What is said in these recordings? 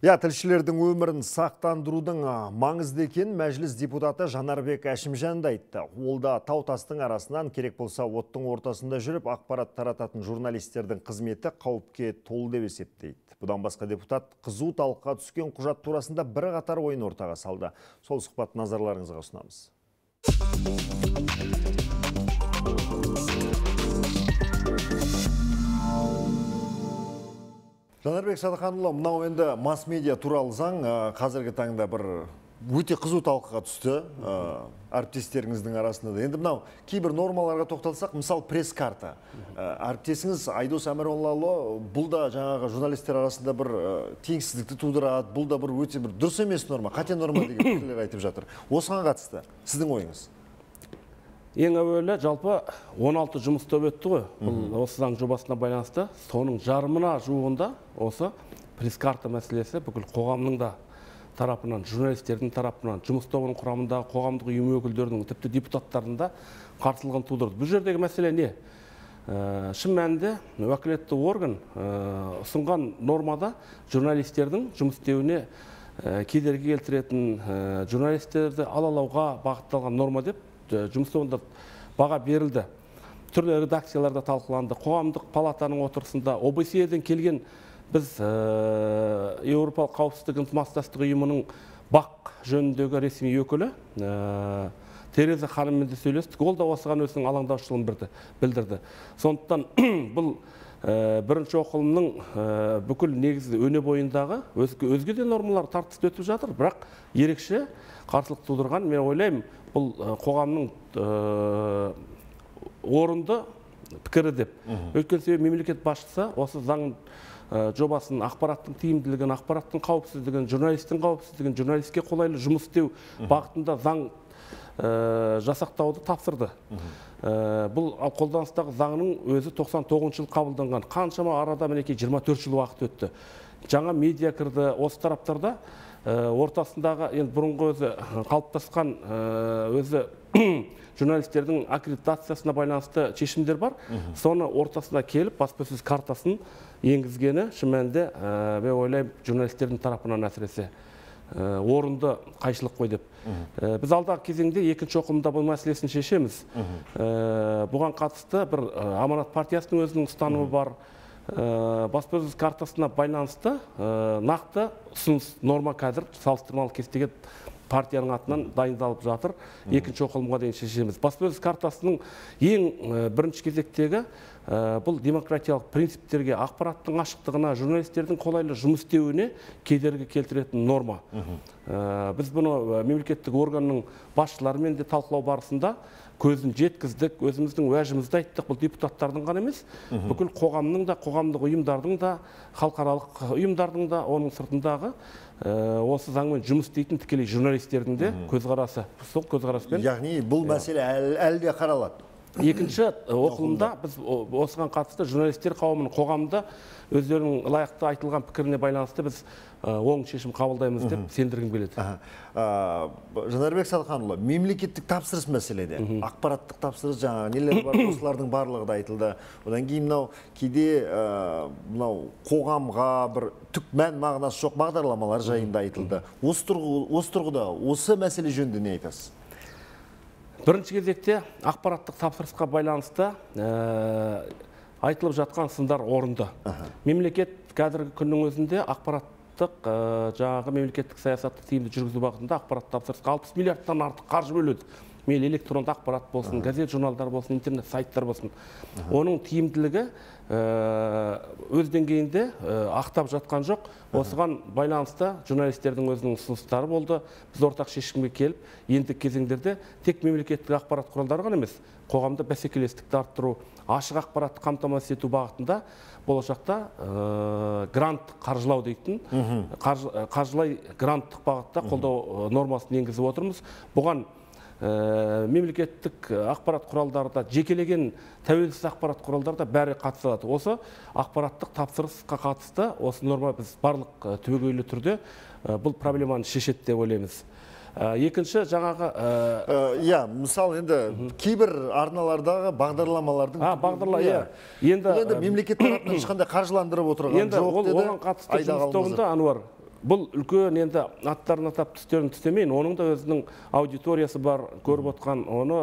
Иә, тілшілердің өмірін сақтандырудың маңызды екенін мәжіліс депутаты Жанарбек Әшімжан да айтты. Ол да тау тастың арасынан керек болса оттың ортасында жүріп ақпарат тарататын журналистердің қызметі қауіпке толы деп есептейді. Бұдан басқа депутат қызу талқыға түскен құжат турасында бірқатар ойын ортаға салды. Сол сұхбат назарларыңызға ұсынамыз. Жанарбек Садықанұлы, мынау енді масс-медиа туралы заң қазіргі таңда бір өте қызу талқыға түсті әріптестеріңіздің арасында да. Енді мынау кейбір нормаларға тоқталсақ, мысал пресс-карта. Әріптесіңіз Айдос Әміроллаұлы бұл да жаңағы журналистер арасында бір теңсіздікті тудырады, бұл да бір өте бір дұрыс емес норма, қате норма деген пікірлер айтып жатыр. Осыған қатысты сіздің ойыңыз? Ең әуелі жалпы 16 жұмыс тобы өтті ғой. Бұл осы заң жобасына байланысты. Соның жарымына жуығында осы пресс-карта мәселесі бүкіл қоғамның да тарапынан, журналистердің тарапынан, жұмыс тобының құрамындағы қоғамдық ұйым өкілдерінің, тіпті депутаттардың да қарсылығын тудырды. Бұл жердегі мәселе не? Шын мәнінде уәкілетті орган ұсынған нормада журналистердің жұмыс істеуіне кедергі келтіретін, журналистерді алалауға бағытталған норма деп жұмыс тобында баға берілді. Түрлі редакцияларда талқыланды. Қоғамдық палатаның отырысында ОБСЕ-ден келген біз Еуропалық қауіпсіздік ынтымақтастық ұйымының БАҚ жөніндегі ресми өкілі Тереза ханыммен де сөйлестік. Ол да осыған өзінің алаңдаушылығын білдірді. Сондықтан бұл бірінші оқылымның бүкіл негізгі өне бойындағы өзге де нормалар тартысты өтіп жатыр, бірақ ерекше қарсылық тудырған, мен ойлаймын, бұл қоғамның орынды пікірі деп. Өйткені себебі мемлекет басшысы осы заң жобасын ақпараттың тиімділігін, ақпараттың қауіпсіздігін, журналистің қауіпсіздігін, журналистке қолайлы жұмыс істеу бағытында заң жасақтауды тапсырды. Бұл қолданыстағы заңның өзі 99 жыл қабылданған. Қаншама арада мінекей 24 жыл уақыт өтті. Жаңа медиа кірді. Осы тараптарда ортасындағы енді бұрынғы өзі қалыптасқан өзі журналистердің аккредитациясына байланысты шешімдер бар. Соны ортасына келіп баспасөз картасын енгізгені шын мәнінде мен ойлаймын журналистердің тарапынан әсіресе орынды қайшылық қой деп. Біз алдағы кезеңде екінші оқылымда бұл мәселесін шешеміз. Бұған қатысты бір Аманат партиясының өзінің ұстанымы бар. Баспасөз картасына байланысты нақты ұсыныс норма қазір салыстырмалы кестеге партияның атынан дайындалып жатыр. Екінші оқылымға дейін шешеміз. Баспасөз картасының ең бірінші кезектегі бұл демократиялық принциптерге, ақпараттың ашықтығына, журналистердің қолайлы жұмыс істеуіне кедергі келтіретін норма. Біз бұны мемлекеттік органның басшыларымен де талқылау барысында көзін жеткіздік, өзіміздің уәжімізді айттық. Бұл депутаттардың ғана емес, бүкіл қоғамның да, қоғамдық ұйымдардың да, халықаралық ұйымдардың да, оның сыртындағы осы заңмен жұмыс істейтін тікелей журналистердің де көзқарасы, сол көзқараспен. Яғни бұл мәселе әлі де қаралады. Екінші оқылымда біз осыған қатысты журналистер қауымының қоғамда өздерінің лайықты айтылған пікіріне байланысты біз оң шешім қабылдаймыз деп сендіргім келеді. Жанарбек Садықанұлы, мемлекеттік тапсырыс мәселеде, ақпараттық тапсырыс жаңағы нелер бар, осылардың барлығы да айтылды. Одан кейін мынау кейде мынау қоғамға бір түк мән мағынасы жоқ бағдарламалар жайында айтылды. Осы тұрғыда, осы мәселе жөнінде не айтасыз? Бірінші кезекте ақпараттық тапсырысқа байланысты айтылып жатқан сындар орынды. Мемлекет қазіргі күннің өзінде ақпараттық жаңағы мемлекеттік саясатты тиімді жүргізу бағытында ақпараттық тапсырысқа 60 миллиардтан артық қаржы бөледі. Мейлі электронды ақпарат болсын, газет, журналдар болсын, интернет сайттар болсын. Оның тиімділігі өз деңгейінде ақтап жатқан жоқ. Осыған байланысты журналистердің өзінің ұсыныстары болды. Біз ортақ шешімге келіп, ендігі кезеңдерде тек мемлекеттік ақпарат құралдары ғана емес, қоғамда бәсекелестікті арттыру, ашық ақпаратты қамтамасыз ету бағытында болашақта грант қаржылау дейтін, қаржылай гранттық бағытта қолдау нормасын енгізіп отырмыз. Бұған мемлекеттік ақпарат құралдары да, жекелеген тәуелсіз ақпарат құралдары да бәрі қатысады. Осы ақпараттық тапсырысқа қатысты осы норма біз барлық түбегейлі түрде бұл проблеманы шешеді деп ойлаймыз. Екінші жаңағы иә, мысалы енді кейбір арналардағы бағдарламалардың бағдарлама, енді мемлекет тарапынан ешқандай қаржыландырып отырған жоқ деді. Оған қатысты жұмыс тобында Ануар Бұл үлкен, енді аттарын атап түстерін түстемейін, оның да өзінің аудиториясы бар, көріп отқан, оны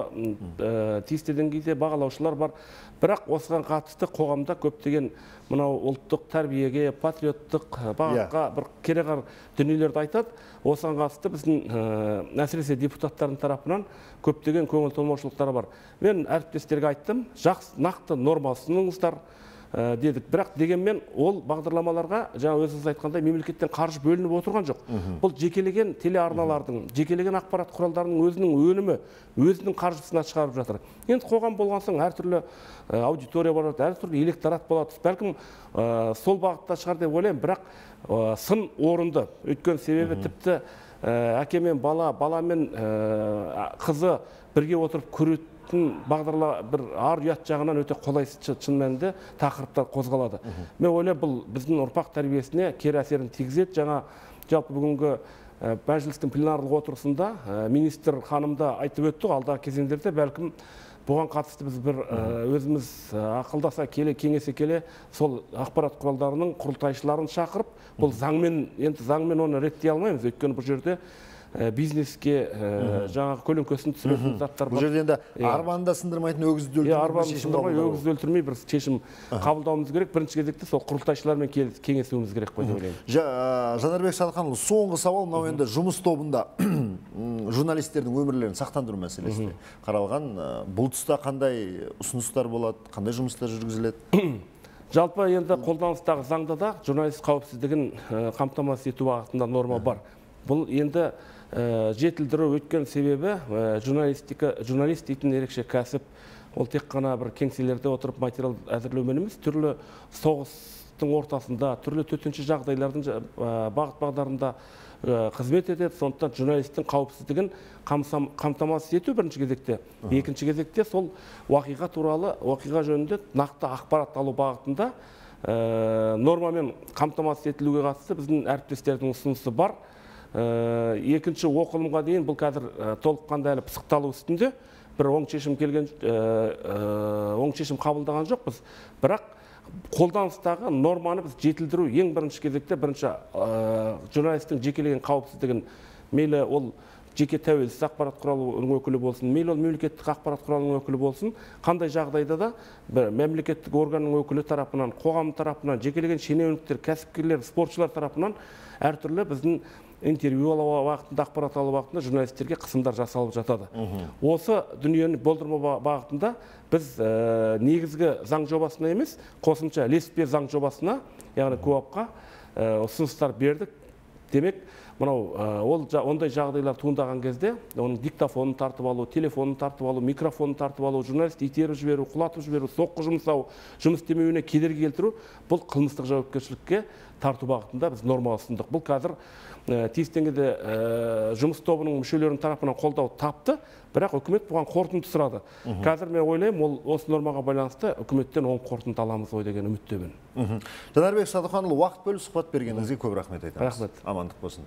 тиісті деңгейде бағалаушылар бар. Бірақ осыған қатысты қоғамда көптеген мынау ұлттық тәрбиеге, патриоттық бағытқа бір кереғар дүниелерді айтады. Осыған қатысты біздің әсіресе депутаттардың тарапынан көптеген көңіл толмаушылықтары бар. Мен әріптестерге айттым, жақсы, нақты норма ұсыныңыздар дедік. Бірақ дегенмен ол бағдарламаларға, жаңа өзіңіз айтқандай, мемлекеттен қаржы бөлініп отырған жоқ. Бұл жекелеген телеарналардың, жекелеген ақпарат құралдарының өзінің өнімі, өзінің қаржысына шығарып жатыр. Енді қоғам болған соң әртүрлі аудитория болады, әртүрлі электорат болады. Бәлкім сол бағытта шығар деп ойлаймын, бірақ сын орынды. Өйткені себебі тіпті әке мен бала, бала мен қызы бірге отырып көреді бағдарлама бір ар ұят жағынан өте қолайсыз шын мәнінде тақырыптар қозғалады. Мен ойлаймын, бұл біздің ұрпақ тәрбиесіне кері әсерін тигізеді. Жаңа жалпы бүгінгі мәжілістің пленарлық отырысында министр ханым да айтып өтті, алдағы кезеңдерде бәлкім бұған қатысты біз бір өзіміз ақылдаса келе, кеңесе келе сол ақпарат құралдарының құрылтайшыларын шақырып, бұл заңмен, енді заңмен оны реттей алмаймыз, өйткені бұл жерде бизнеске жаңағы көлеңкесін түсіретін заттар бар. Бұл жерде енді арбаны да сындырмайтын өгізді өлтірмей, арбаны сындырмай, өгізді өлтірмей бір шешім қабылдауымыз керек. Бірінші кезекте сол құрылтайшылармен кеңесуіміз керек қой деп ойлаймын. Жанарбек Садықанұлы, соңғы сауал мынау енді жұмыс тобында журналистердің өмірлерін сақтандыру мәселесі қаралған. Бұл тұста қандай ұсыныстар болады, қандай жұмыстар жүргізіледі? Жалпы енді қолданыстағы заңда да журналист қауіпсіздігін қамтамасыз ету бағытында норма бар. Бұл енді жетілдіру, өткен себебі журналистика, журналист дейтін ерекше кәсіп, ол тек қана бір кеңселерде отырып материал әзірлеумен емес, түрлі соғыстың ортасында, түрлі төтенше жағдайлардың бағыт бағдарында қызмет етеді. Сондықтан журналистің қауіпсіздігін қамтамасыз ету бірінші кезекте. Екінші кезекте сол оқиға туралы, оқиға жөнінде нақты ақпарат алу бағытында нормамен қамтамасыз етілуге қатысты біздің әріптестердің ұсынысы бар. Екінші оқылымға дейін бұл қазір толыққанды әлі пысықталу үстінде, бір оң шешім келген, оң шешім қабылдаған жоқпыз. Бірақ қолданыстағы норманы біз жетілдіру ең бірінші кезекте бірінші журналистің жекелеген қауіпсіздігін, мейлі ол жеке тәуелсіз ақпарат құралының өкілі болсын, мейлі ол мемлекеттік ақпарат құралының өкілі болсын, қандай жағдайда да бір мемлекеттік органның өкілі тарапынан, қоғам тарапынан, жекелеген шенеуніктер, кәсіпкерлер, спортшылар тарапынан әртүрлі біздің интервью алу уақытында, ақпарат алу уақытында журналистерге қысымдар жасалып жатады. Осы дүниені болдырмау бағытында біз негізгі заң жобасына емес, қосымша ілеспе заң жобасына, яғни КОАП-қа ұсыныстар бердік. Демек, мынау ол ондай жағдайлар туындаған кезде оның диктофонын тартып алу, телефонын тартып алу, микрофонын тартып алу, журналист итеріп жіберу, құлатып жіберу, соққы жұмсау, жұмыс істемеуіне кедергі келтіру, бұл қылмыстық жауапкершілікке тарту бағытында біз норма ұсындық. Бұл қазір тиісті деңгейде жұмыс тобының мүшелерінің тарапынан қолдау тапты, бірақ үкімет бұған қорытынды сұрады. Қазір мен ойлаймын, ол осы нормаға байланысты үкіметтен оң қорытынды аламыз ғой деген үміттемін. Жанарбек Садықанұлы, уақыт бөліп сұхбат бергеніңізге көп рахмет айтамыз. Рахмет. Амандық болсын.